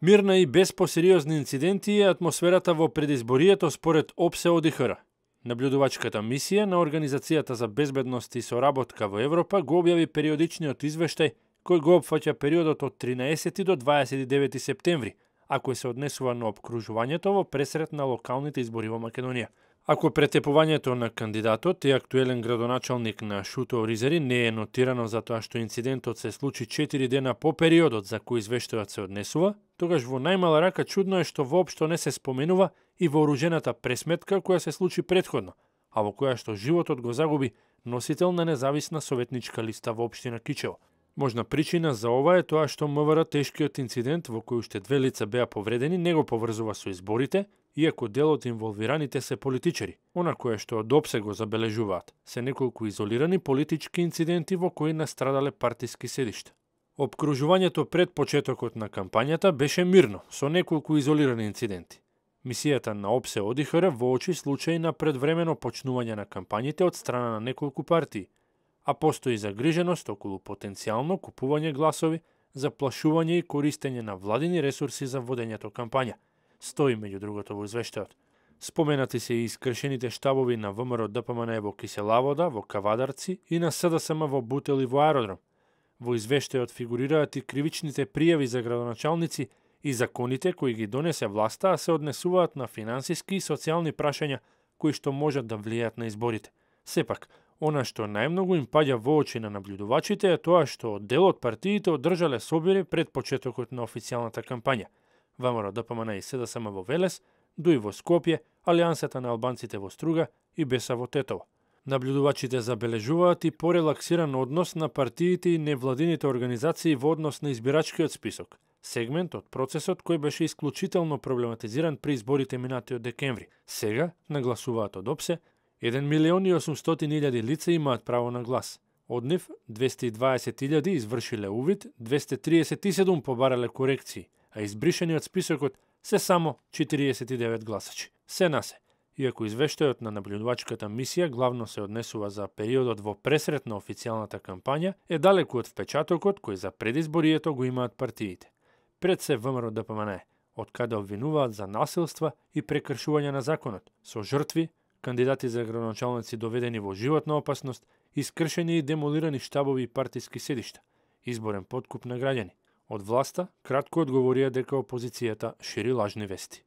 Мирна и без посериозни инциденти е атмосферата во предизборието според ОПСЕ ОДИХР. Наблюдувачката мисија на Организацијата за безбедност и соработка во Европа го објави периодичниот извештај кој го опфаќа периодот од 13 до 29 септември, а кој се однесува на опкружувањето во пресрет на локалните избори во Македонија. Ако претепувањето на кандидатот и актуелен градоначалник на Шуто Оризари не е нотирано затоа што инцидентот се случи 4 дена по периодот за кој извештајот се однесува, тогаш во најмала рака чудно е што воопшто не се споменува и вооружената пресметка која се случи претходно, а во која што животот го загуби носител на независна советничка листа во општина Кичево. Можна причина за ова е тоа што МВР тешкиот инцидент во кој уште 2 лица беа повредени не го поврзува со изборите, иако дел од инволвираните се политичари. Она кое што од ОПСЕ го забележуваат се неколку изолирани политички инциденти во кои настрадале партиски седишта. Опкружувањето пред почетокот на кампањата беше мирно, со неколку изолирани инциденти. Мисијата на ОПСЕ ОДИХР воочи случаи на предвремено почнување на кампањите од страна на неколку партии, а постои загриженост околу потенцијално купување гласови, заплашување и користење на владини ресурси за водењето кампања. Стои меѓу другото во извештајот. Споменати се и искршените штабови на ВМРО ДПМН во Киселавода, во Кавадарци и на СДСМ во Бутел и во Аеродром. Во извештајот фигурираат и кривичните пријави за градоначалници и законите кои ги донесе власта, а се однесуваат на финансиски и социјални прашања кои што можат да влијаат на изборите. Сепак, она што најмногу им паѓа во очи на наблюдувачите е тоа што дел од партиите одржале собири пред почетокот на официјалната кампања. ВМРО ДПМН и СДСМ во Велес, ДУИ во Скопје, Алијансата на албанците во Струга и БЕСА во Тетово. Наблюдувачите забележуваат и порелаксиран однос на партиите и невладините организации во однос на избирачкиот список, сегмент од процесот кој беше исклучително проблематизиран при изборите минатиот декември. Сега, нагласуваат од ОПСЕ, 1.800.000 лица имаат право на глас. Од нив 220.000 извршиле увид, 237 побарале корекции, а избришени од списокот се само 49 гласачи. Се на се, иако извештајот на наблюдувачката мисија главно се однесува за периодот во пресрет на официјалната кампања, е далеку од впечатокот кој за предизборието го имаат партиите. Пред се ВМРО ДПМН, од каде обвинуваат за насилства и прекршување на законот, со жртви, кандидати за градоначалници доведени во животна опасност, искршени и демолирани штабови и партиски седишта, изборен подкуп на граѓани. Од власта кратко одговорија дека опозицијата шири лажни вести.